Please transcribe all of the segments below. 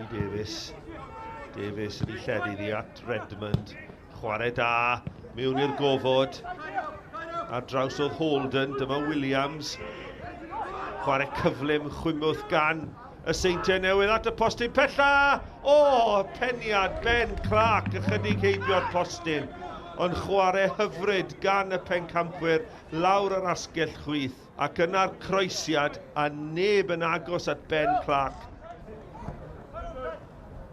Davies. Davies yn ei lledu ddi at Redmond. Chwarae da, mewn i'r gofod. Ar draws oedd Holden, dyma Williams. Chwarae cyflym, chwimwth gan y Seintiau Newydd at y postyn pella! O, peniad Ben Clark, ychydig heibio'r postyn. Ond chwarae hyfryd gan y pencampwyr lawr yr asgell chwith. Ac yna'r croesiad a neb yn agos at Ben Clark.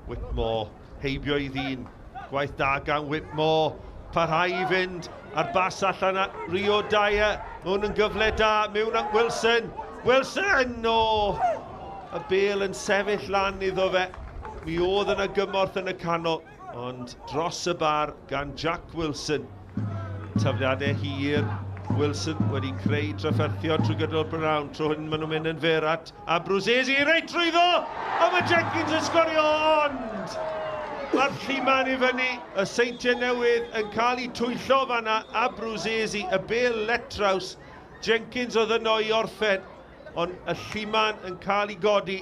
Whitmore, heibio i ddyn. Gwaith da gan Whitmore. Parhau i fynd a'r bas allan at Rio Dyer. Mae hwn yn gyfle da mewn at Wilson. Wilson! O! Y bel yn sefyll lan iddo fe. Mi oedd yna gymorth yn y canol, ond dros y bar gan Jack Wilson. Tafliadau hir, Wilson wedi creu trafferthion trwy gydol Brown. Tro hyn maen nhw'n mynd yn fyr at Abruzzese reit trwyddo! A mae Jenkins yn sgorio ond mae'r lluman i fyny. Y Seintiau Newydd yn cael eu twyllo fanna. Abruzzese, y bel letraws. Jenkins oedd yno i orffen, ond y lluman yn cael ei godi.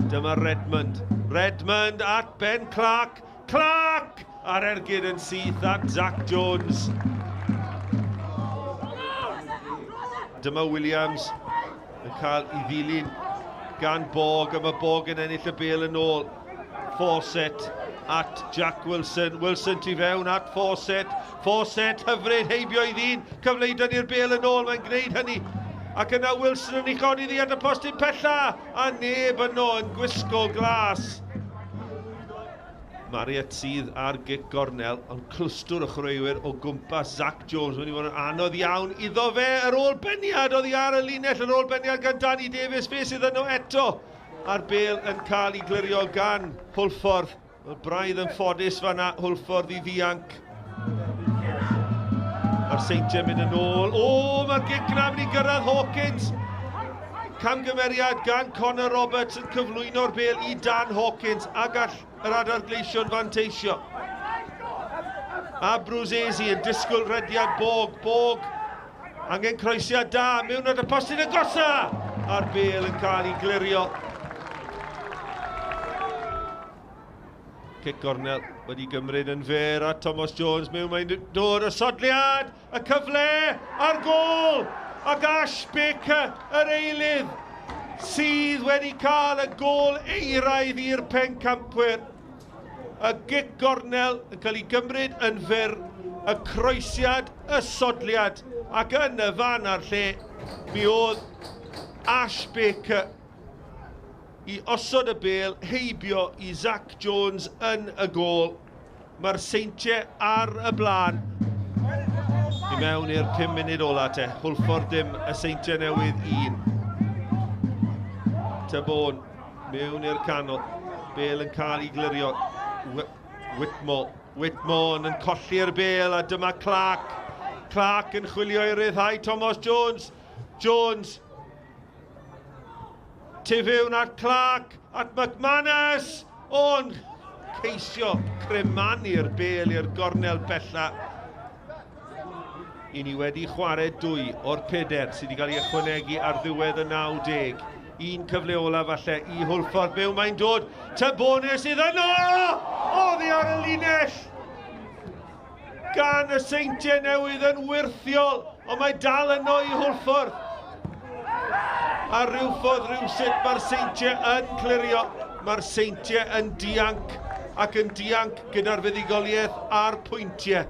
Dyma Redmond. Redmond at Ben Clark. Clark! A'r ergyd yn syth at Zach Jones. Dyma Williams yn cael ei ddilyn gan Bog, a mae Bog yn ennill y bel yn ôl. Fawcett at Jack Wilson. Wilson tu fewn at Fawcett. Fawcett hyfryd heibio i ddyn. Cyfle i dynnu'r bel yn ôl, mae'n gwneud hynny. Ac yna Wilson yn ei chodi ddi at y postyn pella, a neb yno yn gwisgo glas. Marriott sydd ar gic gornel, ond clwstwr o chwaraewyr o gwmpas Zach Jones. Mae'n wedi bod yn anodd iawn iddo fe ar ôl beniad oddi ar y linell, ar ôl beniad gan Danny Davies, fe sydd yno eto. A'r bel yn cael ei glirio gan Hwlffordd. Wel, braidd yn ffodus fanna, Hwlffordd i ddianc. Mae'r Seintiau mynd yn ôl. O, mae'r gic na mynd i gyrraedd Hawkins. Camgymeriad gan Connor Roberts yn cyflwyno'r bel i Dan Hawkins a gall yr Adar Gleision fanteisio. A Bruzzese yn disgwyl rediad Bog. Bog angen croesiad da mewn at y postyn agosa! A'r bel yn cael ei glirio. Cic gornel wedi gymryd yn fyr a Thomas Jones mewn mae'n dod y sodliad, y cyfle a'r gôl ac Ash Baker yr eilydd sydd wedi cael y gôl eiraidd i'r pencampwyr. Y gic gornel yn cael ei gymryd yn fyr, y croesiad, y sodliad ac yn y fan a'r lle mi oedd Ash Baker i osod y bêl heibio i Zach Jones yn y gôl. Mae'r Seintiau ar y blaen. I mewn i'r 5 munud ola te. Hwlffordd dim, y Seintiau Newydd 1. Tybôn mewn i'r canol. Bêl yn cael ei glirio. Whitmore. Whitmore yn colli'r bêl a dyma Clark. Clark yn chwilio i ryddhau Thomas Jones. Jones Tu fewn at Clark, at McManus, o'n ceisio cremanu'r bel i'r gornel bella. I ni wedi chwarae dwy o'r peder sydd wedi cael ei ychwanegu ar ddiwedd y 90. Un cyfle ola falle i Hwlffordd. Mewn mae'n dod. Tabone sydd yno! Oddi ar y linell! Gan y Seintiau Newydd yn wyrthiol, ond mae dal yno i Hwlffordd. A rhyw ffordd rhywsut mae'r Seintiau yn clirio, mae'r Seintiau yn dianc ac yn dianc gyda'r fuddugoliaeth a'r pwyntiau.